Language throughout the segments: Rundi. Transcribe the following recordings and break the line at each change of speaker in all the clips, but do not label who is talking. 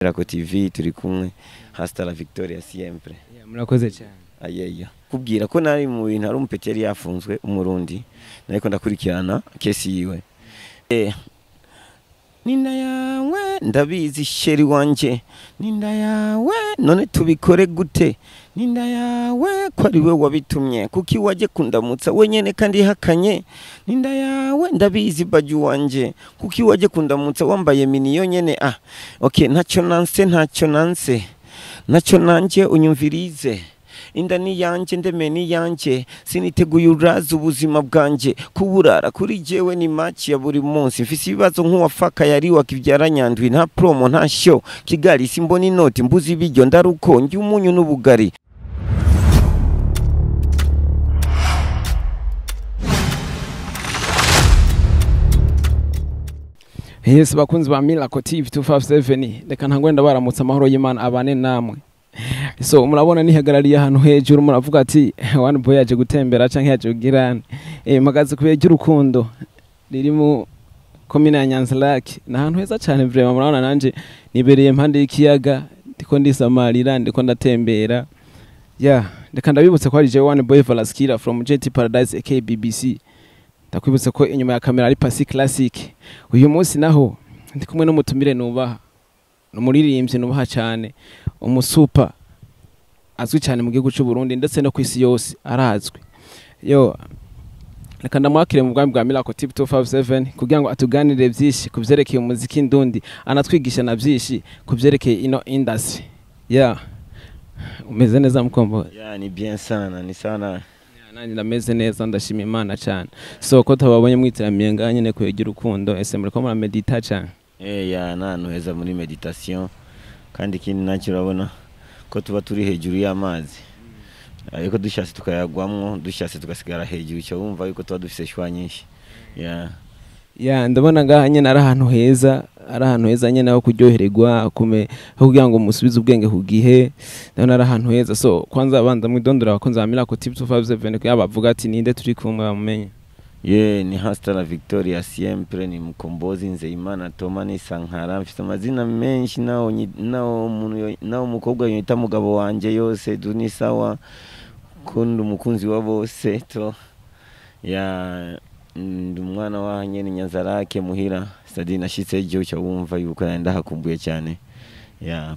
Miracle TV turi kumwe, hasta la victoria siempre.
Yeah, murakoze cyane.
Ayeya kubwira ko nari mu bintu, ari umupeti yari yafunzwe, umurundi, nariko ndakurikirana kesi yiwe. Ninda yawe ndabizi, chéri wanje, ninda yawe, none tubikore gute? Ninda yawe ko ari we wabitumye, kuki waje kundamutsa wenyene kandi hakanye? Ninda yawe ndabizi, baju wanje, kuki waje kundamutsa wambaye mini yonyene? Ah, okay, ntacyo nanse, ntacyo nanse, ntacyo nanje, unyumvirize. Inda ni yanje, ndeme ni yanje, siniteguye uraza ubuzima bwanje kuburara kuri jewe ni match ya buri munsi. Mfise ibibazo nk'uwafaka yari wakibyara Nyandwi, nta promo, nta show Kigali, simbona inoti, mbuze ibiryo, ndaruko njye umunyu n'ubugari.
Yes, bakunzi ba Miracle TV 257, reka ntangwe ndabaramutsa, amahoro y'Imana abane namwe. So murabona nihagarariye ahantu hejuru, muravuga ati one boy yaje gutembera canke yaje kugirana. Mpagaze ku ry'urukundo riri mu komine ya Nyanza-Lac. Ni ahantu heza cyane vraiment. Murabona nanje nibereye impande y'ikiyaga, ndiko ndisamarira, ndiko ndatembera. Yeah, reka ndabibutse ko ari jewe One Boy Valaskira from JT Paradise aka BBC. Ndakwibutse ko inyuma ya kamera ari Pasi Classic. Uyu munsi naho ndi kumwe n'umutumire nubaha, umuririmbyi nubaha cyane, umusupa azwi cyane mu gihugu cy'u Burundi ndetse no ku isi yose arazwi. Yo, reka ndamwakire mu bwami bwa Miracle TV 257 kugira ngo atuganire byinshi ku byerekeye umuziki ndundi, anatwigisha na byinshi ku byerekeye ino industry. Yeah, umeze neza, Mukombo?
Ya, ni bien sana, ni sana.
Yeah, nanjye ndameze neza, ndashima Imana cyane. So ko tababonye mwitiramiye ngaha nyene kwegera urukundo, ese muriko muramedita cyane?
Ya, n'ahantu heza muri meditation, kandi ikindi nacyo urabona ko tuba turi hejuru y'amazi, ariko dushatse tukayagwamwo, dushatse tugasigara hejuru, icyo wumva yuko tuba dufise choix nyinshi, yeah.
Ya, ndabona ngaha nyene ari ahantu heza, ari ahantu heza nyene aho kuryohererwa kume, aho kugira ngo musubize ubwenge ku gihe. Ndabona ari ahantu heza. So kwanza abanza mwidondora abakunzi ba Miracle TV 257 kugira bavuga ati ninde turi kumwe bamumenye.
Ye, ni hasta la victoria siempre, ni Mkombozi Nzeyimana Toma Sankara. Mfite amazina menshi, naho naho umuntu naho umukobwa yita mugabo wanje yose du ni sawa, kundi umukunzi wa bose to. Ya, ndi umwana wa nyene Nyanzarake muhira sadi, nashitse ejo, cyo wumva yuko ndahakumbuye cyane, ya.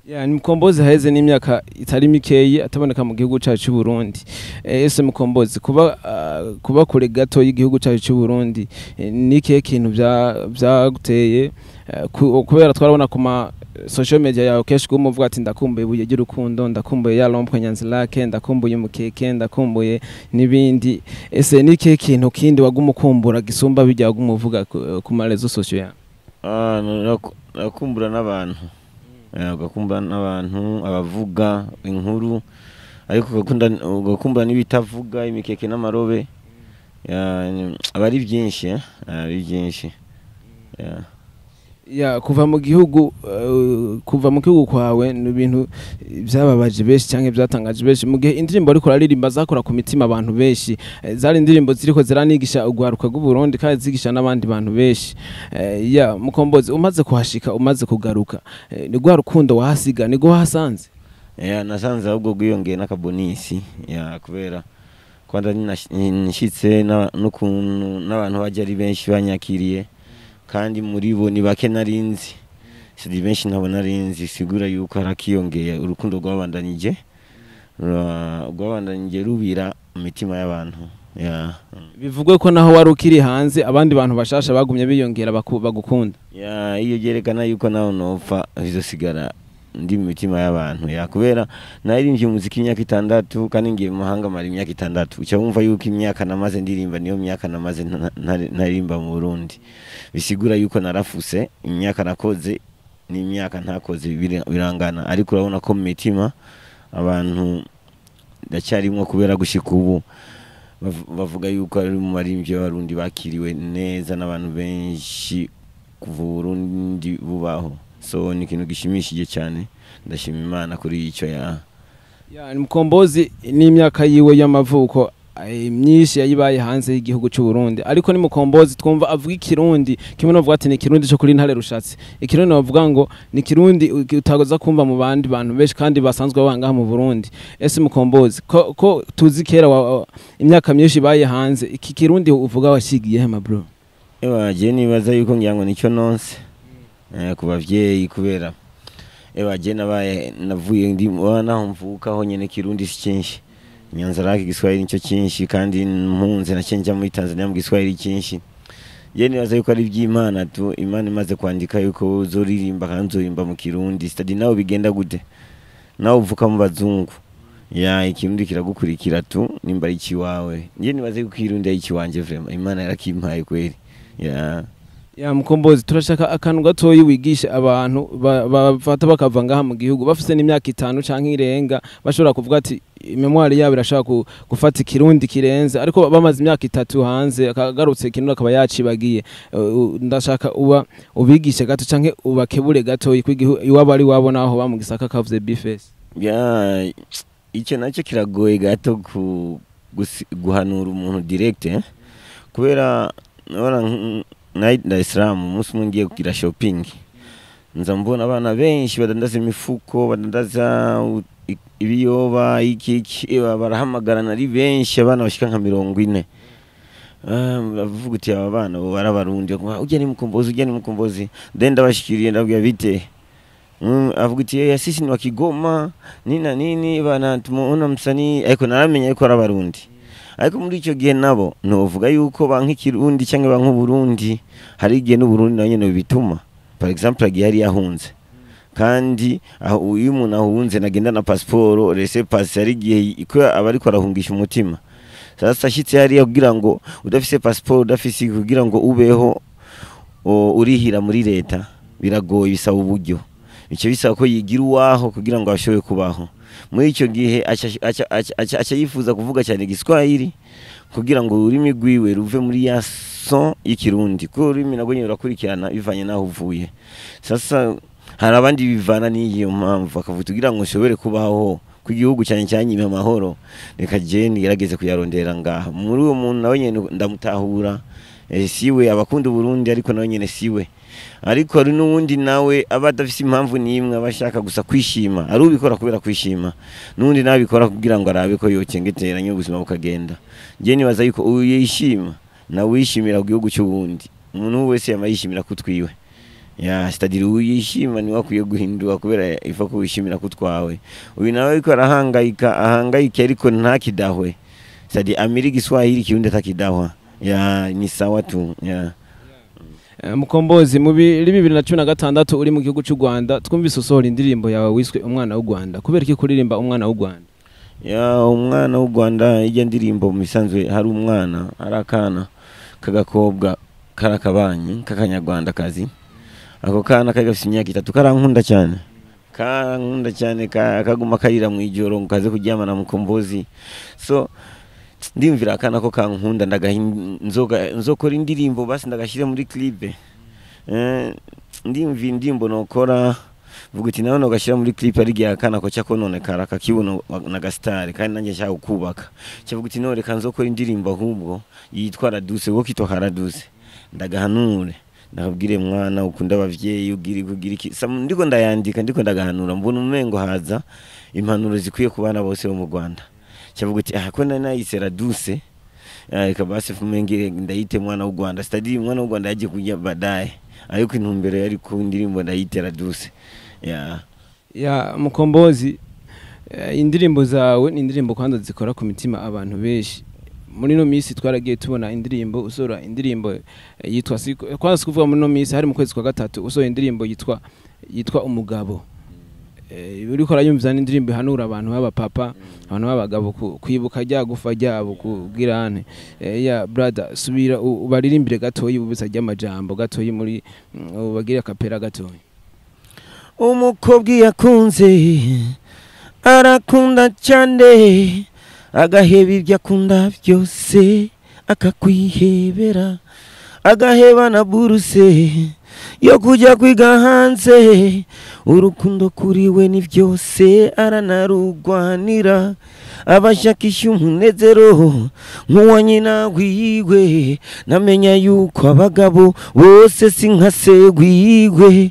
Ya, ni Mkombozi haheze n'imyaka itari mikeyi ataboneka mu gihugu cyacu cy'u Burundi. Ese Mukombozi, kuba kure gato y'igihugu cyacu cy'u Burundi, ni ikihe kintu byaguteye? Kubera twarabona ku ma social media yawe kenshi ko umuvuga ati ndakumbuye ibuye ry'urukundo, ndakumbuye ya rond-point Nyanza-Lac, ndakumbuye umukeke, ndakumbuye n'ibindi. Ese ni ikihe kintu kindi waguma ukumbura gisumba bijya waguma uvuga ku ma réseaux sociaux yawe?
Ah, nakumbura n'abantu. Ugakumbura n'abantu, abavuga inkuru, ariko ugakumbura n'ibitavuga, imikeke n'amarobe. Ya, aba ari byinshi, eh? Ari byinshi. Ya.
Ya, kuva mu gihugu kwawe ni ibintu byababaje benshi cyangwa byatangaje benshi, mu gihe indirimbo ariko uraririmba zakora ku mitima abantu benshi. Zari indirimbo ziriko ziranigisha urwaruka rw'u Burundi kandi zigisha n'abandi bantu benshi. Ya, Mukombozi, umaze kuhashika, umaze kugaruka, ni rwa rukundo wahasiga ni rwo wahasanze?
Ya, nasanze ahubwo rwiyongeye n'akabonisi, ya, kubera kwanza nshitse n'ukuntu n'abantu bajya ari benshi banyakiriye, kandi muri bo ni bake narinzi, si benshi nabo narinzi, sigura yuko harakiyongeye urukundo rwabandanije rwabandanije rubira mu mitima y'abantu, ya.
Bivugwe ko naho wari ukiri hanze abandi bantu bashasha bagumye biyongera bagukunda.
Ya, iyo byerekana yuko naho nopfa bizosigara ndi mu mitima y'abantu, ya, kubera naririmbye umuziki imyaka 6 kandi ngiye mu mahanga mara imyaka 6, uca wumva yuko imyaka namaze ndirimba niyo myaka namaze ntaririmba mu Burundi, bisigura yuko narafuse imyaka nakoze n'imyaka ntakoze birangana, ariko urabona ko mu mitima abantu ndacyarimwo, kubera gushika ubu bavuga yuko ari mu baririmbyi b'Abarundi bakiriwe neza n'abantu benshi kuva Uburundi bubaho. So ni ikintu gishimishije cyane, ndashima Imana kuri icyo, ya.
Ya, ni Mukombozi n'imyaka yiwe y'amavuko. Myinshi yayibaye hanze y'igihugu cy'u Burundi, ariko ni Mukombozi twumva avuga ikirundi kimwe novuga ati ni ikirundi cyo kuri Ntare Rushatsi, ikirundi bavuga ngo ni ikirundi utagoza kumva mu bandi bantu benshi kandi basanzwe babangaha mu Burundi. Ese Mukombozi, ko tuzi kera imyaka myinshi baye hanze, iki kirundi uvuga washigiye he, bro?
Ewa, je nibaza yuko ngira ngo nicyo nonse ku bavyeyi, kubera ewa je nabaye navuye ndi naho mvuka ho nyene kirundi si cyinshi, Nyanza Igiswahili nicyo cyinshi, kandi mpunze nacyo njya muri Tanzania mu Giswahili cyinshi. Je nibaza yuko ari iby'Imana tu, Imana imaze kwandika yuko uzoririmba kandi uzorimba mu kirundi, c'est-à-dire nawe bigenda gute, nawe uvuka mu bazungu ya ikirundi kiragukurikira tu, nimba ari ikiwawe. Njye nibaza yuko ikirundi ari ikiwanje, vraiment Imana yarakimpaye kweli ya.
Ya Mukombozi, turashaka akantu gatoyi wigisha abantu bafata bakava ngaha mu gihugu bafise n'imyaka 5 canke irenga, bashobora kuvuga ati mémoire yabo irashaka gufata ikirundi kirenze, ariko bamaze imyaka 3 hanze akagarutse ikirundi akaba yacibagiye. Ndashaka uba ubigishe gato canke ubakebure gatoyi kwigihu iwabo ari wabo naho ba mu Gisaka kavuze Bface.
Ya, icyo nacyo kiragoye gato ku guhanura umuntu direct, eh? Kubera nabona na Dar es Salaam umunsi umwe ngiye kugira shopping, nza mbona abana benshi badandaza imifuko, badandaza ibiyoba, iki iki, barahamagarana ari benshi, abana bashika nka 40. Bavuga uti aba bana bo barabarundi, ujya ni Mukombozi, ujya ni Mukombozi. Then ndabashikiriye ndabwira bite, avuga uti yeye sisi ni wa Kigoma nina nini bana tumuona msanii, ariko naramenye yuko ari abarundi. Ariko muri icyo gihe nabo novuga yuko banka ikirundi cyangwa banka Burundi, hari igihe n'Uburundi nayo nyene bituma. Par exemple agiye yari yahunze, kandi aho iyo umuntu ahunze nagenda na passeport laissez-passer, hari igihe ko aba ariko arahungisha umutima. Sasa ashitse hariya kugira ngo udafise passeport, udafise kugira ngo ubeho urihira muri leta biragoye, bisaba uburyo, bice bisaba ko yigira uwaho kugira ngo ashobore kubaho. Muri icyo gihe aca yifuza kuvuga cyane Igiswahili kugira ngo ururimi rwiwe ruve muri ya son y'ikirundi, kuko ururimi narwo nyene rurakurikirana bivanye n'aho uvuye. Sasa hari abandi bivana n'iyo mpamvu bakavuga kugira ngo nshobore kubaho ku gihugu cyane cyanyima amahoro, reka je ngerageze kuyarondera ngaha. Muri uwo muntu nawe nyene ndamutahura, siwe abakunda Burundi, ariko nawe nyene siwe. Ariko hari n'uwundi nawe aba adafise impamvu n'imwe, aba ashaka gusa kwishima, ari ubikora kubera kwishima, n'uwundi nawe abikora kugira ngo arabe ko yocengeteranya ubuzima bukagenda. Njye nibaza yuko uyu yishima nawe wishimira ku gihugu cy'uwundi, umuntu wese yama yishimira kutwiwe ya, c'est-à-dire uyu yishima niwe akwiye guhindura kubera ifa ko wishimira kutwawe. Uyu nawe ariko arahangayika, ahangayike ariko ntakidahwe, c'est-à-dire amira Igiswahili kirundi atakidahwa, ya ni sawa tu ya.
Mukombozi, mu 2016 uri mu gihugu cy'u Rwanda twumvise usohora indirimbo yawe wiswe Umwana w'u Rwanda. Kubera iki kuririmba Umwana w'u Rwanda?
Ya, Umwana w'u Rwanda ijya ndirimbo mu bisanzwe hari umwana, hari akana k'agakobwa karakabanyi k'akanyarwanda kazi. Ako kana kari gafise imyaka 3, karankunda cyane, karankunda cyane, kaguma karira mu ijoro ngo kaze kuryamana na Mukombozi. So ndimvira akana ko kankunda, nzokora indirimbo basi ndagashyire muri clip. Ndimvira indirimbo nokora vuga uti nawe nogashyira muri clip, ari igihe akana ko cyakononekara kakibona na gasitari, kandi nanjye nshaka kubaka. Cyavuga uti none reka nzokora indirimbo ahubwo yitwa Raduse, wowe kitwa Karaduse, ndagahanure ndakabwire mwana ukunda abavyeyi ugira kugira iki. Ndiko ndayandika, ndiko ndagahanura, mbona umengo haza impanuro zikwiye ku bana bose bo mu Rwanda. Cyavuga uti ah ko nayise Raduse, reka basi fumengire ndayite Mwana w'u Rwanda, c'est-à-dire Umwana w'u Rwanda yagiye kujya badaye, ariko intumbero yari ku ndirimbo ndayite Raduse. Ya.
Ya Mukombozi, indirimbo zawe ni indirimbo kwanza zikora ku mitima abantu benshi. Muri no minsi twaragiye tubona indirimbo usora indirimbo yitwa kwanza sikuvuga muri no minsi hari mu kwezi kwa 3 usora indirimbo yitwa Umugabo. Uriko urayumviza n'indirimbo ihanura abantu baba papa, abantu b'abagabo kwibuka rya gufa ryabo kubwirane. Ya brother, subira ubaririmbire gatoyi ubisa ry'amajambo gatoyi muri ubagire akapera gatoyi.
Umukobwa yakunze arakunda cyane, agaheba ibyo akunda byose akakwihebera, agaheba na buruse yo kujya kwiga hanze, urukundo kuri we ni byose aranarugwanira. Abashakisha umunezero nk'uwa nyina wiwe, namenya yuko abagabo bose si nka se wiwe.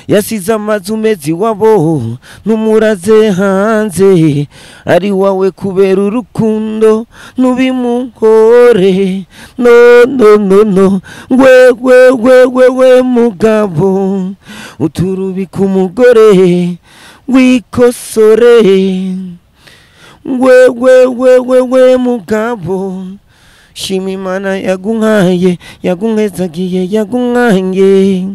Yasize amazu mezi wabo n'umuraze hanze, ari wawe kubera urukundo nubimuhore. No no no no, we we we we we mugabo uturubika umugore wikosore. We we we we we mugabo, shima Imana yagunkaye, yagunkezagiye, yagunkange,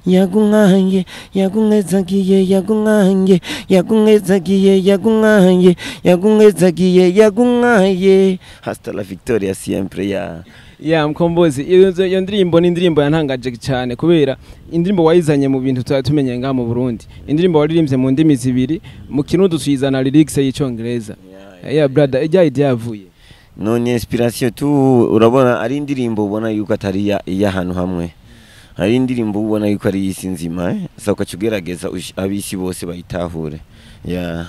yagunkange, yagunkezagiye, yagunkange, yagunkezagiye, yagunkange, yagunkezagiye, yagunkaye. Hasta la victoria siempre ya.
Ya Mkombozi, iyo ndirimbo ni indirimbo yantangaje cyane, kubera indirimbo wayizanye mu bintu tutari tumenye ngaha mu Burundi. Indirimbo waririmbye mu ndimi zibiri, mu Kirundi tuyizana lyrics y'Icongereza. Ya brother, ijya idea yavuye?
No, ni inspiration tu. Urabona ari indirimbo ubona yuko atari iy'ahantu hamwe, hari indirimbo ubona yuko ari iy'isi nzima, eh? Sasa ukacugerageza ab'isi bose bayitahure ya.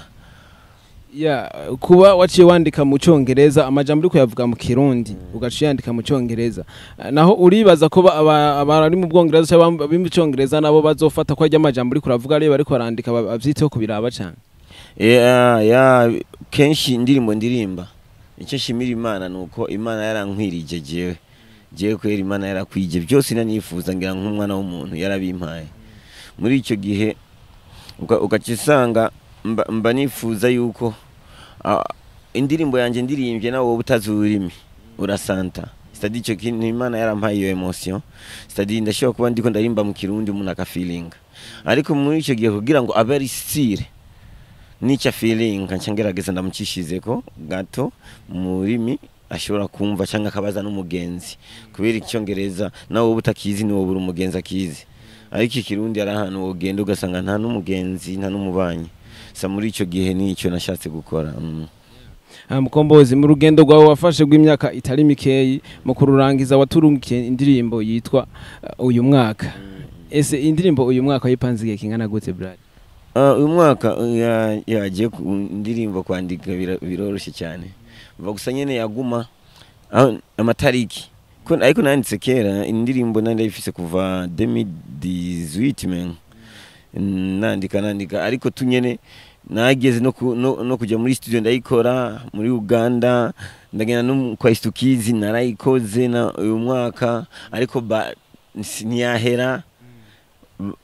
Ya, kuba waciye wandika mu Congereza amajambo uriko yavuga mu Kirundi, ugaciye yandika mu Congereza, naho uribaza ko abari mu Bwongereza cyangwa abari mu Congereza nabo bazofata ko ajya amajambo uriko uravuga ariyo bariko barandika, bavyiteho kubiraba cyane?
Ya, kenshi indirimbo ndirimba, icyo nshimira Imana ni uko Imana yarankwirije jewe. Jewe kwera Imana yarakwije byose nanifuza, ngira nk'umwana w'umuntu yarabimpaye. Muri icyo gihe ugaca usanga mba nifuza yuko indirimbo yanjye ndirimbye nawe wowe utazi ururimi urasanta. C'est-à-dire icyo kintu Imana yarampaye iyo emotion, c'est-à-dire ndashobora kuba ndiko ndarimba mu Kirundi umuntu akafilinga, ariko muri icyo gihe kugira ngo abe ari sire nica feeling, nca ngerageza ndamucishizeko gato mu rurimi ashobora kumva, cyangwa akabaza n'umugenzi, kubera Icyongereza nawe wowe utakizi ni wowe uri umugenzi akizi, ariko Ikirundi ari ahantu wogenda ugasanga nta n'umugenzi, nta n'umubanyi. Sa muri icyo gihe nicyo nashatse gukora.
Mukombozi, mu rugendo rwawe wafashe rw'imyaka itari mikeyi, mu kururangiza waturungikiye indirimbo yitwa Uyu Mwaka. Ese indirimbo Uyu Mwaka wayipanze igihe kingana gute, brother?
Uyu mwaka yagiye ku indirimbo kwandika biroroshye cyane, mva gusa nyene yaguma amatariki ariko nanditse kera indirimbo, nari ndayifise kuva 2018 men nandika, ariko tunyene nageze no kujya muri studio ndayikora muri Uganda, ndagenda no kwa Istukizi narayikoze na uyu mwaka, ariko ntiyahera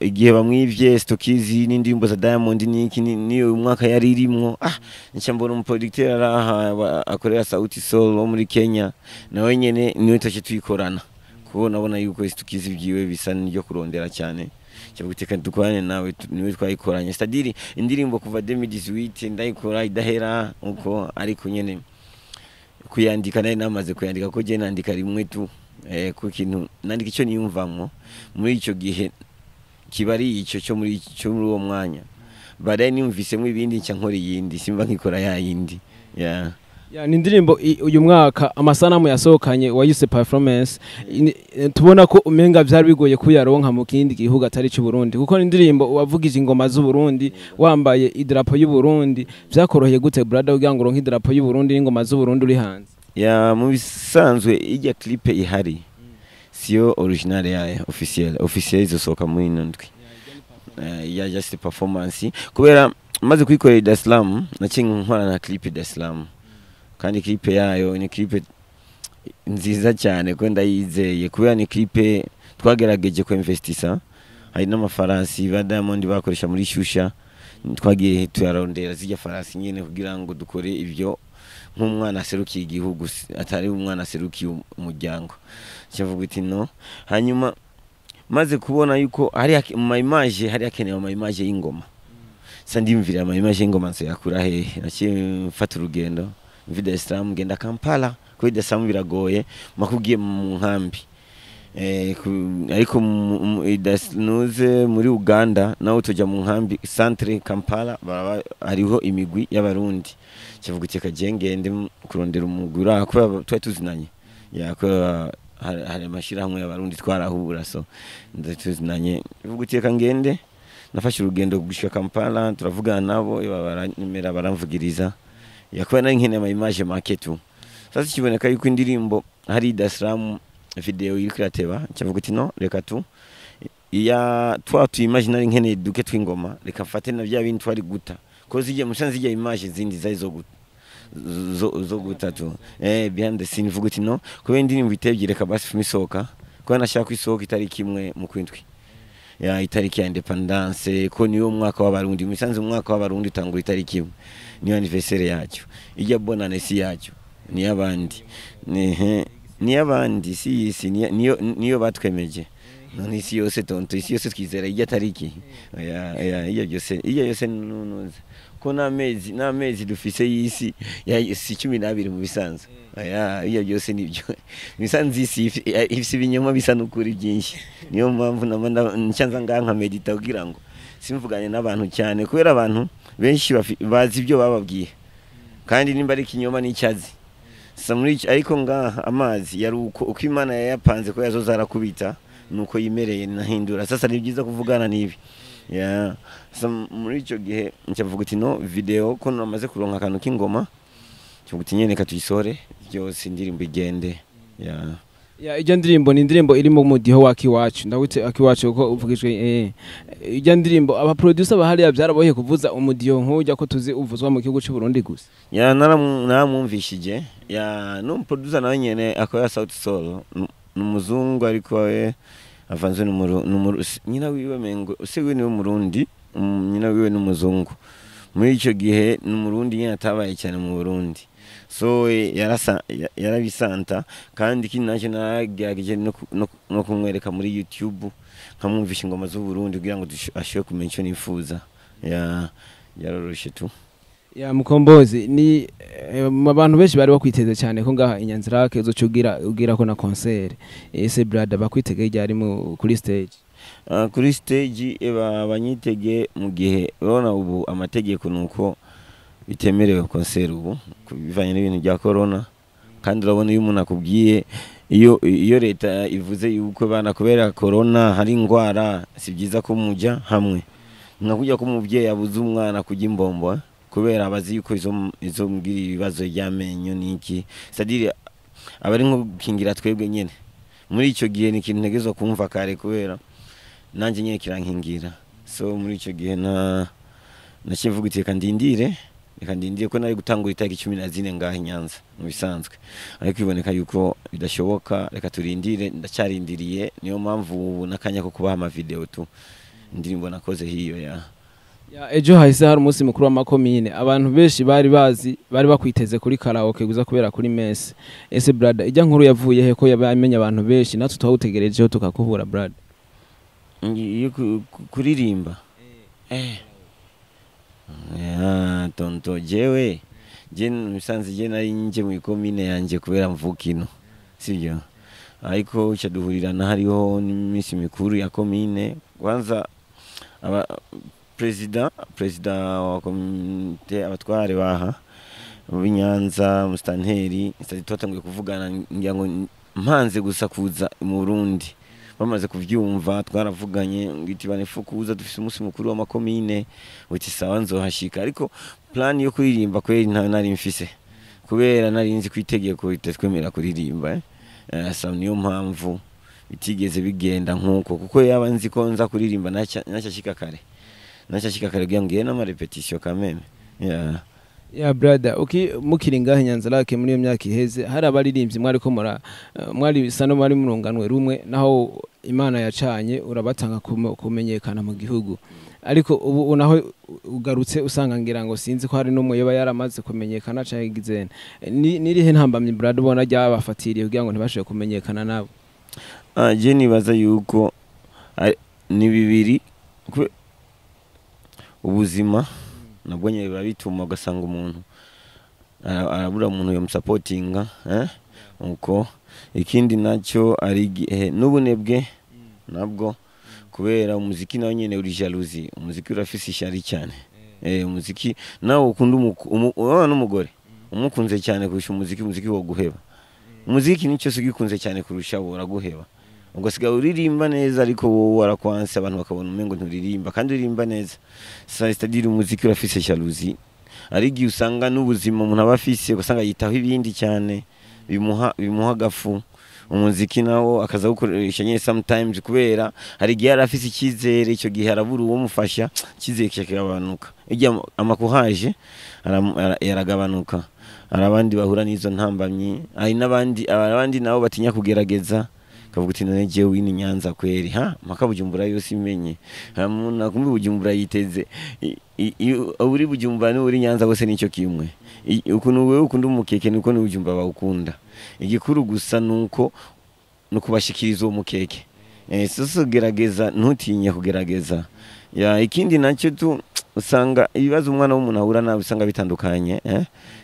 igihe bamwivye Stokizi n'indirimbo za Diamond niki ni uyu mwaka yari irimwo. Nca mbona umuproducteur araha akorera Sauti Sol wo muri Kenya, nawe nyene niwe tace tuyikorana, kuko nabona yuko Stokizi byiwe bisa n'iryo kurondera cyane, cyavuga ati dukorane nawe, niwe twayikoranye. C'est-à-dire indirimbo kuva 2018 ndayikora idahera uko, ariko nyene kuyandika nari namaze kuyandika, ko je nandika rimwe tu, ku kintu nandika icyo niyumvamwo muri icyo gihe, kiba ari icyo cyo muri uwo mwanya. Baadaye niyumvisemo ibindi nca nkora iyindi, simba nkikora ya yindi yeah.
Ya, ni indirimbo uyu mwaka amasanamu yasohokanye wayise Performance. Tubona ko umenga vyari bigoye kuyaronka mu kindi gihugu atari cy'u Burundi, kuko ni indirimbo wavugije ingoma z'u Burundi wambaye idarapo y'u Burundi. Vyakoroheye gute, brother, kugira ngo uronke idarapo y'u Burundi n'ingoma z'u Burundi uri hanze?
Ya, mu bisanzwe ijya clip ihari siyo original yayo officiel. Officiel izosohoka muri ino ndwi. Ya just performance, kubera maze kuyikorera i Dar es Salaam, naciye nkora na clip i Dar es Salaam, kandi clip yayo ni clip nziza cyane ko ndayizeye, kubera ni clip twagerageje ko investisa, hari n'amafarasi ba Diamond bakoresha muri Shusha, twagiye tuyarondera zijya farasi nyene kugira ngo dukore ibyo nk'umwana aserukiye igihugu, atari umwana aserukiye umuryango. Cyavuga uti no hanyuma maze kubona yuko hari mu ma image hari hakenewe ama image y'ingoma, sa ndimvira ama image y'ingoma nsoyakura hehe? Naciye mfata urugendo mvi Dar es Salaam ngenda Kampala, kuko Dar es Salaam biragoye makugiye mu nkambi. Ariko nuze muri Uganda nawe tujya mu nkambi centre Kampala, baraba hariho imigwi y'Abarundi. Kivuga uti kagiye ngende kurondera umugwi uraha, kubera twari tuzinanye ya, kubera hari amashirahamwe y'Abarundi twarahura, so tuzinanye. Kivuga uti reka ngende, nafashe urugendo gushika Kampala, turavugana nabo, baranyemera, baramvugiriza. Yakuba nari nkeneye ama image make tu. Sasa kiboneka yuko indirimbo hari Dar es Salaam, video iri kurateba, cyavuga uti no, reka tu iya twa tu image nari nkeneye duke tw'ingoma, reka mfate na bya bindi twari guta, ko zijya musanze zijya image zindi zari zo guta, zo guta tu behind the scene. Vuga uti no, kubera indirimbo itebye, reka basi fume isohoka, kuko nashaka ko isohoka itariki imwe mu kwindwi, ya itariki ya independance, ko niyo mwaka w'Abarundi. Musanze umwaka w'Abarundi utangura itariki imwe, niyo anniversaire yacyo. Ijya bonane si yacyo, ni abandi, ni abandi, si isi niyo batwemeje. None isi yose, tonto, isi yose twizera ijya tariki. Oya oya, iyo byose, iyo yose nunuze ko n'amezi dufise y'isi ya si 12 mu bisanzwe. Oya, iyo byose nibyo misanze isi ifise ibinyoma bisa n'ukuri byinshi. Niyo mpamvu nama nshanza ngaha nka medita kugira ngo simvugane n'abantu cyane, kubera abantu benshi bazi ibyo bababwiye, kandi nimba ari ikinyoma n'icyazi. Sa muri ariko ngaha amazi yari uko Imana yayapanze ko yazoza arakubita, nuko yimereye nahindura. Sasa ni byiza kuvugana n'ibi ya sa. Muri icyo gihe ncavuga uti no, video ko namaze kuronka akantu k'ingoma, ncavuga uti nyene reka tuyisore byose, indirimbo igende ya.
Ya, ijya ndirimbo ni indirimbo iri mu mudiho wa Akiwacu. Ndawite Akiwacu kuko uvugijwe ijya ndirimbo aba producer bahariya byaraboheye kuvuza umudiho nk'ujya ko tuzi uvuzwa mu gihugu cy'u Burundi gusa?
Ya, naramwumvishije ya n'umuproducer nawe nyene akora Sauti Sol, ni umuzungu, ariko we avanze nyina wiwe, mengo se wiwe niwe Murundi, nyina wiwe ni umuzungu. Muri icyo gihe ni Umurundi nyine atabaye cyane mu Burundi, so yarabisanta. Kandi ikindi nacyo naragerageje no kumwereka muri YouTube, nkamwumvisha ingoma z'u Burundi kugira ngo ashobore kumenya icyo nifuza. Ya, yaroroshe tu.
Ya, Mukombozi, ni mu bantu benshi bari bakwiteze cyane ko ngaha Inyanzirake uzoca ugira ko na concert. Ese brother, bakwitege ryari mu kuri stage?
Kuri stage eba banyitege mu gihe urabona ubu amategeko nuko bitemerewe concert ubu bivanye n'ibintu bya corona. Kandi urabona iyo umuntu akubwiye, iyo leta ivuze yuko bana kubera corona hari ingwara, si byiza ko mujya hamwe, nka kujya ko umubyeyi abuze umwana kujya imbombo, kubera abazi yuko izo mbwira ibibazo by'amenyo n'iki, c'est-à-dire aba ari nko gukingira twebwe nyene. Muri icyo gihe ni ikintu ntegerezwa kumva kare, kubera nanjye nyine kirankingira. So muri icyo gihe na nakivuga uti reka ndindire ko nari gutangura itariki 14 ngaha i Nyanza mu bisanzwe, ariko iboneka yuko bidashoboka, reka turindire. Ndacyarindiriye, niyo mpamvu ubu n'akanya ko kubaha ama video tu indirimbo nakoze hiyo ya.
Ya, ejo hahise hari umunsi mukuru w'amakomine. Abantu benshi bari bazi, bari bakwiteze kuri karaoke guza kubera kuri messe. Ese brother, ijya nkuru yavuye he ko yabamenye abantu benshi, natwe twawutegerejeho tukakubura, brother?
Iyo kuririmba, ya tonto, jewe je musanze je nari nje mu ikomine yanje kubera mvukino, sibyo? Ariko uca duhurirana hariho n'iminsi mikuru ya komine. Kwanza aba president wa komite, abatware baha b'Inyanza, mustanteri, twatanguye kuvugana ngira ngo mpanze gusa kuza mu Burundi, bamaze kuvyumva twaravuganye, ngiti bane kuza dufise umunsi mukuru w'amakomine, uti sawa nzohashika. Ariko plan yo kuririmba kweri ntayo nari mfise, kubera nari nzi ko itegeko ritatwemerera kuririmba. Sa niyo mpamvu bitigeze bigenda nkuko, kuko yaba nzi ko nza kuririmba naca shika kare kugira ngo ngire n'ama répétition quand même, yeah.
Ya brother, uki mukiri ngahe Nyanzarake muri iyo myaka iheze, hari abaririmbyi mwari ko mura mwari bisa no mwari murunganwe rumwe, naho Imana yacanye urabatanga kumenyekana mu gihugu, ariko ubu naho ugarutse usanga ngira ngo sinzi ko hari n'umwe yoba yaramaze kumenyekana canke gizene. Ni nirihe ntambamye, brother, ubona ryabafatiriye kugira ngo ntibashobore kumenyekana nabo?
Ah, je nibaza yuko ni bibiri. Ubuzima nabwo nyine biba bituma ugasanga umuntu arabura umuntu yomusapotinga, uko ikindi nacyo ari igihe n'ubunebwe nabwo, kubera umuziki nawe nyine uri jalousie, umuziki urafise ishyari cyane. Umuziki nawe ukunda urabona n'umugore umukunze cyane kurusha umuziki, umuziki wo guheba. Umuziki ni cyose ugikunze cyane kurusha wo uraguheba, ugasigaye uririmba neza ariko wowe warakwanse, abantu bakabona umengo nturirimba kandi uririmba neza. C'est-à-dire umuziki urafise jalousie. Ari igihe usanga n'ubuzima umuntu aba afise, ugasanga yitaho ibindi cyane bimuha agafu. Umuziki nawo akaza gukoresha nyine sometimes, kubera hari igihe yari afise icyizere, icyo gihe arabura uwo mufasha, icyizere kikagabanuka, igihe amakuhaje yaragabanuka. Hari abandi bahura n'izo ntambamyi, hari n'abandi, abandi nabo batinya kugerageza, kavuga uti none jewe wini Nyanza kweri ha mpaka Bujumbura yose imenye, hamuna kumbi Bujumbura yiteze. Uri Bujumbura n'uri Nyanza bose nicyo kimwe. Ukuntu wewe ukunda umukeke niko ni Bujumbura bawukunda. Igikuru gusa nuko nukubashikiriza uwo mukeke. Sasa gerageza, ntutinye kugerageza. Ya ikindi nacyo tu usanga ibibazo umwana w'umuntu ahura nabyo usanga bitandukanye,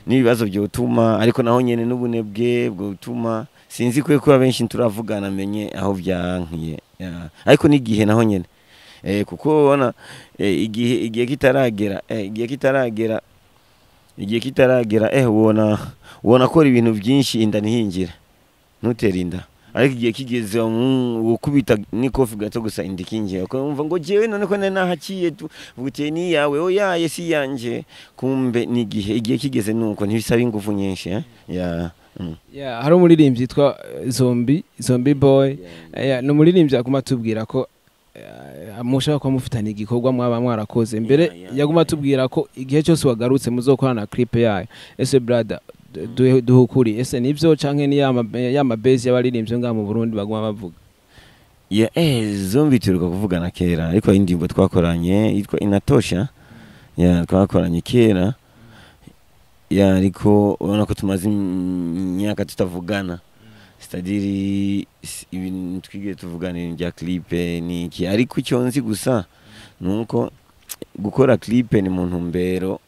n'ibibazo byotuma, ariko naho nyene n'ubunebwe bwotuma, sinzi kwe kuba benshi turavugana menye aho byankiye. Ariko n'igihe naho nyene, kuko ubona, igihe kitaragera, igihe kitaragera, ubona akora ibintu byinshi inda ntihingira, ntutere inda. Ariko igihe kigeze ukubita n'ikofi gato gusa inda ikinjira, ukumva ngo jewe none ko nari nahaciye tu, uvuga uti ni yawe, oya si yanje. Kumbe n'igihe, igihe kigeze nuko ntibisaba ingufu nyinshi, Ya.
Yeah, hari umuririmbyi yitwa Zombie Boy. Yeah, ni umuririmbyi aguma atubwira ko mushaka kuba mufitanye igikorwa mwaba mwarakoze mbere. Yaguma atubwira ko igihe cyose wagarutse muzokorana clip yayo. Ese brother, duhukuri, ese nivyo canke ni yama base y'abaririmbyi ngaha mu Burundi baguma bavuga?
Ya, Zombi turuka kuvugana kera, ariko indirimbo twakoranye yitwa Inatosha. Ya twakoranye kera. Ya ariko urabona ko tumaze imyaka tutavugana. C'est-à-dire ibintu twigeze tuvugana ibintu bya clip niki, ariko icyo nzi gusa nuko gukora clip ni mu ntumbero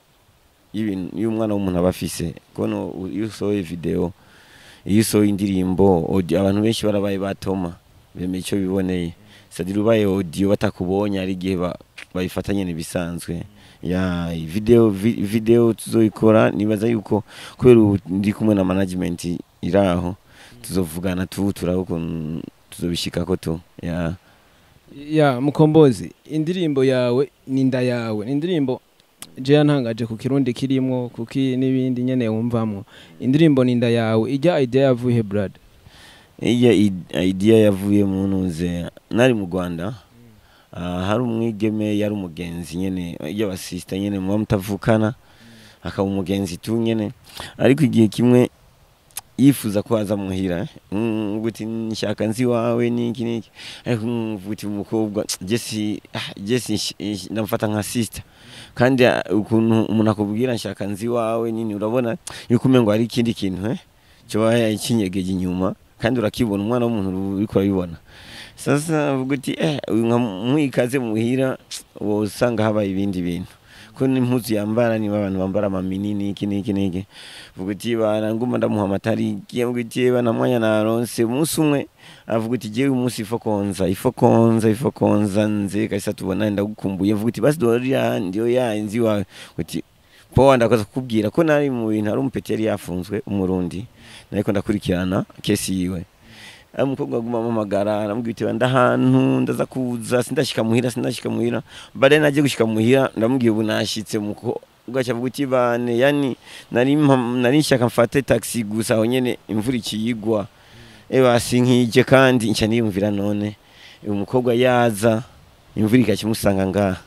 y'ibintu y'umwana w'umuntu aba afise. Kono iyo usohoye video, iyo usohoye indirimbo audio, abantu benshi barabaye batoma bemeye icyo biboneye. C'est-à-dire ubaye audio batakubonye, ari igihe bayifata nyene bisanzwe. Ya video, video tuzoyikora, nibaza yuko kubera ubu ndi kumwe na management iraho, tuzovugana tu turabo ukuntu tuzobishikako tu. Ya.
Ya Mukombozi, indirimbo yawe ni inda yawe, ni indirimbo je yantangaje ku kirundi kirimwo kuki n'ibindi nyene wumvamwo. Indirimbo ni inda yawe, ijya idea yavuye brother?
Iya idea yavuye mu ntuze nari mu Rwanda. Hari umwigeme yari umugenzi nyene y'abasista nyene muba mutavukana, akaba umugenzi tu nyene, ariko igihe kimwe yifuza ko aza muhira, uti nshaka nzi wawe niki niki, ariko uti umukobwa Jesse, Jesse ndamufata nka sister, kandi ukuntu umuntu akubwira nshaka nzi wawe nini, urabona yuko umengo hari ikindi kintu cyo ikinyegeje inyuma, kandi urakibona umwana w'umuntu uriko urabibona. Sasa uvuga uti uyu nka mwikaze muhira wo usanga habaye ibindi bintu, ko n'impuzu yambara niba abantu bambara amamini niki niki niki. Vuga uti bana nguma ndamuha amatariki, vuga uti bana mwanya naronse umunsi umwe, avuga uti jewe umunsi ifo konza, ifo konza, ifo konza nze kabisa tubona ndagukumbuye. Vuga uti basi dorira ndiyo ya nzi wawe, uti poa ndakoza kukubwira ko nari mu bintu, hari umupeti yari yafunzwe umurundi, nariko ndakurikirana kesi yiwe. Umukobwa aguma ampamagara, aramubwira uti ndahantu ndaza kuza, sindashika muhira, sindashika muhira. Baadaye naje gushika muhira, ndamubwiye ubu nashitse, muko ugaca avuga uti bane, yani nari nshaka mfate taxi gusa aho nyene imvura ikiyigwa, basinkije kandi nca niyumvira none uyu mukobwa yaza imvura ikakimusanga ngaha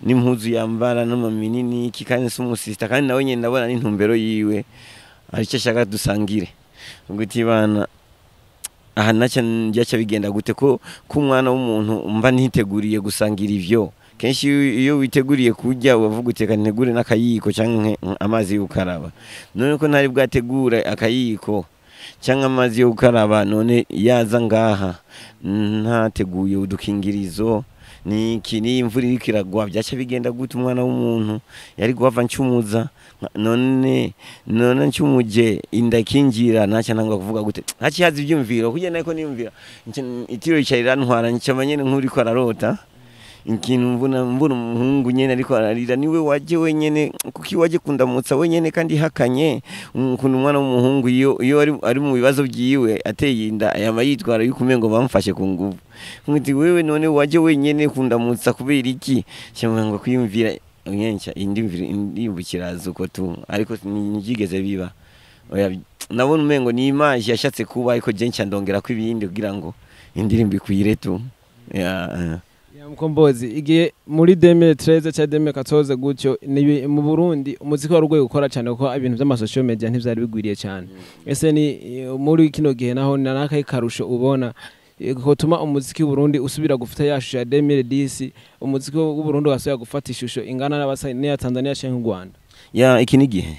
n'impuzu yambara n'amamini niki, kandi si umusista, kandi nawe nyene ndabona n'intumbero yiwe ari cyo ashaka dusangire. Ubwo uti bana aha naca njya bigenda gute ko umwana w'umuntu mba ntiteguriye gusangira ivyo. Kenshi iyo witeguriye kurya ubavuga uti reka ntegure n'akayiko canke amazi yo gukaraba, none ko ntari bwategure akayiko canke amazi yo gukaraba, none yaza ngaha ntateguye udukingirizo niki, ni imvura iriko iragwa byaca bigenda gute? Umwana w'umuntu yari guhava ncumuza, none ncumuje inda ikinjira, naca ntangwa kuvuga gute, hacihaza ivyumviro kugira nako niyumvira itiro yicara irantwara, ncama nyene nk'uriko ararota ikintu, mbona umuhungu nyene ariko ararira, niwe waje wenyene, kuki waje kundamutsa wenyene kandi hakanye. Ukuntu umwana w'umuhungu iyo ari mu bibazo byiwe ateye inda yama yitwara yuko umengo bamufashe ku nguvu, nkuti wewe none waje wenyene kundamutsa kubera iki? Cyangwa ngo kwiyumvira Nyencha indirimbo kiraza uko tu, ariko ntibyigeze biba. Oya, nabona umengo ni image yashatse kuba, ariko je nca ndongera ko ibindi kugira ngo indirimbo ikwire tu. Ya.
Ya Mukombozi, igihe muri 2013 cyangwa 2014 gutyo mu Burundi umuziki wari ugoye gukora cyane, kuko ibintu by'ama social media ntivyari bigwiriye cyane. Ese ni muri kino gihe naho nanakaye karusho ubona kotuma umuziki w'u Burundi usubira gufata ya shusho ya 2010, umuziki w'u Burundi wasubira gufata ishusho ingana n'abasa n'iya Tanzania canke u Rwanda?
Ya, iki ni igihe,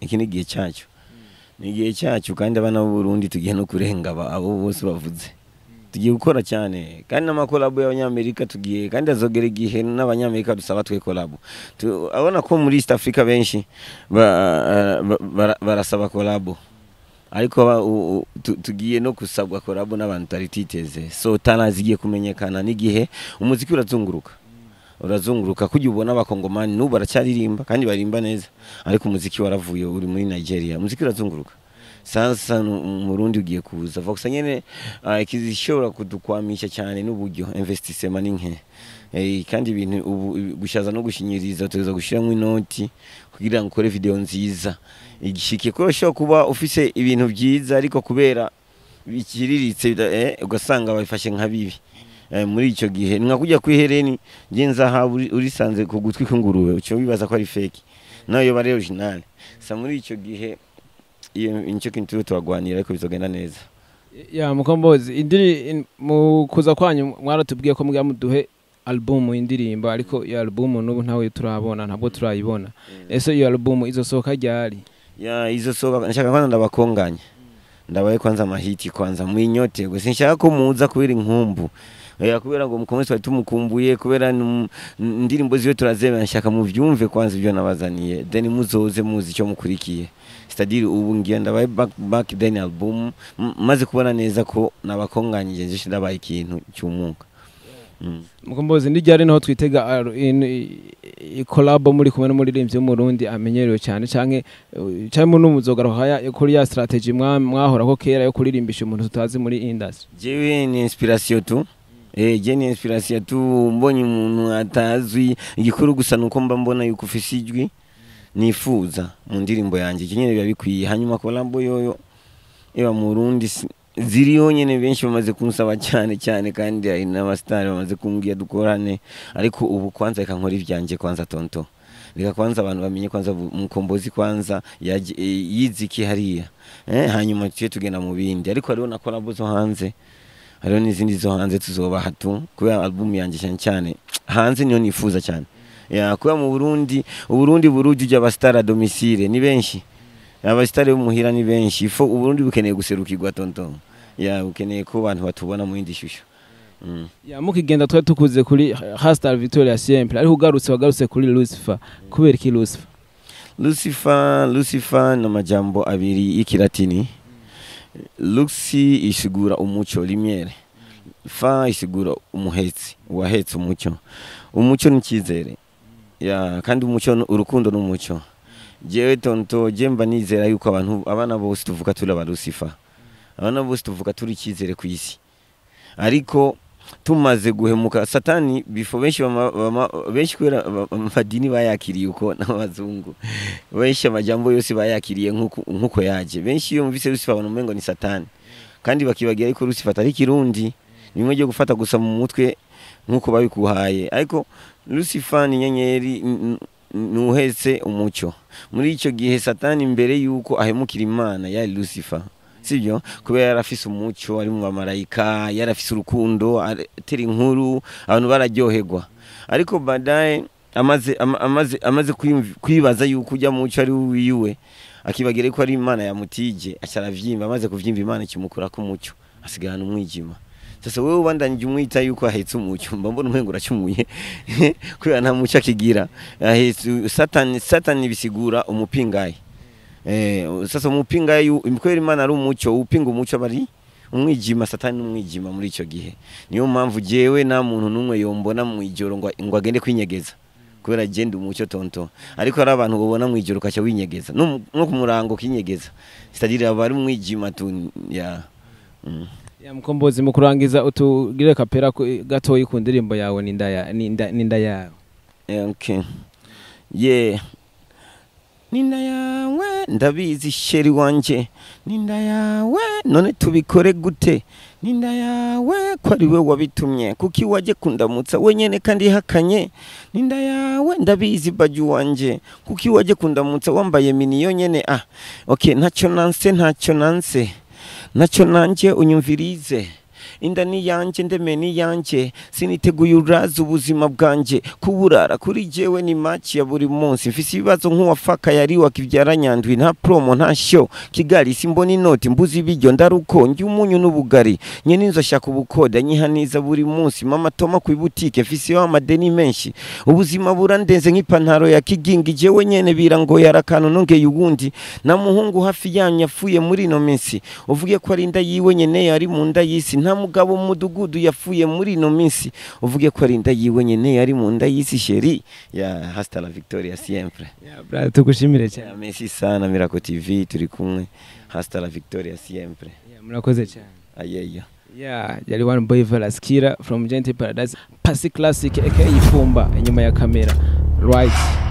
iki ni igihe cyacu, ni igihe cyacu, kandi abana b'u Burundi tugiye no kurenga abo bose bavuze. Tugiye gukora cyane, kandi n'amakolabo y'Abanyamerika tugiye, kandi azogera igihe n'Abanyamerika dusaba twe collabo. Abona ko muri East Africa benshi barasaba collabo, ariko tugiye no kusabwa collabo n'abantu tutari twiteze. So talent zigiye kumenyekana n'igihe. Umuziki urazunguruka, urazunguruka. Kujya ubona Abakongomani n'ubu baracyaririmba kandi barimba neza, ariko umuziki waravuye uri muri Nigeria. Umuziki urazunguruka. Sasa Umurundi ugiye kuza gusa nyene, ikizishobora kudukwamisha cyane n'uburyo, investissement ni nke. Kandi ibintu ubu gushaza no gushinyiriza, utegerezwa gushiramwo inoti kugira ngo ukore video nziza igishike, ko ushobora kuba ufise ibintu byiza ariko kubera bikiriritse ugasanga babifashe nka bibi. Muri icyo gihe ni nka kujya kw'ihereni ngenzahabu urisanze ku gutwi kw'ingurube, uca wibaza ko ari fake nayo yoba ari original. Sa muri icyo gihe iyo nicyo kintu turiho turagwanira, ariko bizogenda neza.
Ya Mukombozi, mu kuza kwanyu mwaratubwiye ko mugira muduhe album y'indirimbo, ariko iyo album n'ubu ntawe turabona, ntabwo turayibona. Ese iyo album izosohoka ryari?
Ya, izo soka nshaka kwanza ndabakonganya, ndabaye kwanza amahiti kwanza mwinyote gusa. Sinshaka ko muza kubera inkumbu ya kubera ngo mukomeze twari tumukumbuye, kubera indirimbo ziwe turazemera. Nshaka muvyumve kwanza ibyo nabazaniye, then muzoze muzi icyo mukurikiye. C'est-à-dire ubu ngiye ndabaye back, back then album maze kubona neza ko nabakonganyije, nje ndabaye ikintu cy'umwuka.
Mukombozi, ndi ryari naho twitega collabo muri kumwe n'umuririmbyi w'Umurundi amenyerewe cyane, canke n'umuzogaruka kuri ya strategy mwahora ko kera yo kuririmbisha umuntu tutazi muri industry?
Jewe ni inspiration tu. Je ni inspiration tu. Mbonye umuntu atazwi, igikuru gusa nuko mba mbona yuko ufise ijwi nifuza mu ndirimbo yanjye, icyo nyene biba bikwiye. Hanyuma collabo yoyo iba mu Burundi ziriho nyene, benshi bamaze kunsaba cyane cyane, kandi hari n'abasitari bamaze kumbwira dukorane, ariko ubu kwanza reka nkora ivyanje kwanza tonto, reka kwanza abantu bamenye kwanza Mukombozi kwanza yize iki hariya, hanyuma tuye tugenda mu bindi. Ariko hariho na collabo zo hanze, hariho n'izindi zo hanze tuzobaha tu, kubera album yanjye cyane cyane hanze niyo nifuza cyane. Ya, kubera mu Burundi, Uburundi burujuje abasitari à domicile ni benshi, abasitari bo muhira ni benshi. Ifo Uburundi bukeneye guserukirwa tonto, ya, bukeneye ko abantu batubona mu yindi shusho.
Ya, mukigenda twari tukuze kuri Hasta Victoria Siempre, ariko ugarutse wagarutse kuri Lucifer. Kubera iki Lucifer?
Lucifer, Lucifer ni amajambo abiri y'ikilatini. Luxi isigura umuco, lumière. Fa isigura umuhetsi, uwahetse umucyo. Umucyo ni icyizere. Ya, kandi umucyo urukundo n'umucyo. Jewe tonto, je mba nizera yuko abantu, abana bose tuvuga turi aba Lucifer. Abana bose tuvuga turi icyizere ku isi. Ariko tumaze guhemuka Satani bifo benshi benshi kubera amadini bayakiriye uko n'abazungu benshi amajambo yose bayakiriye nkuko yaje. Benshi iyo mvise Lucifer babona umengo ni Satani, kandi bakibagira yuko Lucifer atari Kirundi, ni bimwe byo gufata gusa mu mutwe nkuko babikuhaye. Ariko Lucifer ni inyenyeri, nuhetse umucyo. Muri icyo gihe Satani mbere yuko ahemukira Imana yari Lucifer, sibyo? Kubera yarafise umucyo, ari mu bamarayika, yarafise urukundo, atera inkuru, abantu bararyoherwa. Ariko baadaye amaze kwibaza yuko ujya mucyo ari wiwe, akibagira ko ari Imana yamutije, aca aravyimba. Amaze kuvyimba, Imana ikimukurako umucyo, asigarana umwijima. Sasa wewe ubandanyije umwita yuko ahetse umucyo, mba mbona umengo uracumuye, kubera nta mucyo akigira, ahetse Satani. Satani bisigura umupingayi. Sasa umupingayi, kubera Imana ari umucyo, upinga umucyo bari umwijima. Satani n'umwijima muri icyo gihe. Niyo mpamvu jewe nta muntu n'umwe yombona mu ijoro ngo agende kwinyegeza, kubera genda umucyo tonto. Ariko hari abantu babona mu ijoro ukaca winyegeza, no ku murango ukinyegeza, c'est-à-dire aba ari umwijima tu ya.
Ya Mukombozi, mu kurangiza utugire kapera gatoyi ku ndirimbo yawe Ninda Yawe.
Okay. Yeah, ninda yawe, ndabizi chéri wanje, ninda yawe, none tubikore gute? Ninda yawe, ko ari we wabitumye, kuki waje kundamutsa wenyene kandi hakanye? Ninda yawe, ndabizi baju wanje, kuki waje kundamutsa wambaye mini yonyene? Ah, okay, ntacyo nanse, ntacyo nanse, ntacyo nanje, unyumvirize. Inda ni yanje, ndeme ni yanje, siniteguye uraza ubuzima bwanje kuburara kuri jewe ni match ya buri munsi. Mfise ibibazo nk'uwafaka yari wakibyara Nyandwi. Nta promo, nta show, Kigali simbona inoti, mbuze ibiryo, ndaruko njya umunyu n'ubugari, nyene inzu ashaka ubukoda, nyihaniza buri munsi. Mama toma ku butike, mfise amadeni menshi, ubuzima burandenze nk'ipantaro ya kigingi. Jewe nyene birangoye, arakanu nongeye uwundi na muhungu hafi yanyu yapfuye muri ino minsi, uvuge ko ari inda yiwe nyene yari mu nda y'isi. Nta mugabo mu mudugudu yapfuye muri ino minsi, uvuge ko ari inda yiwe nyene yari mu nda y'isi. Chéri ya, hasta la victoria siempre.
Yeah, brother, tugushimire cyane.
Merci sana, Miracle TV, turi kumwe, hasta la victoria siempre.
Yeah, murakoze cyane.
Ayeyo.
Yeah, yari One Boy Velaskira from Gentle Paradise, Pasi Classic aka Ifumba inyuma ya kamera. Right.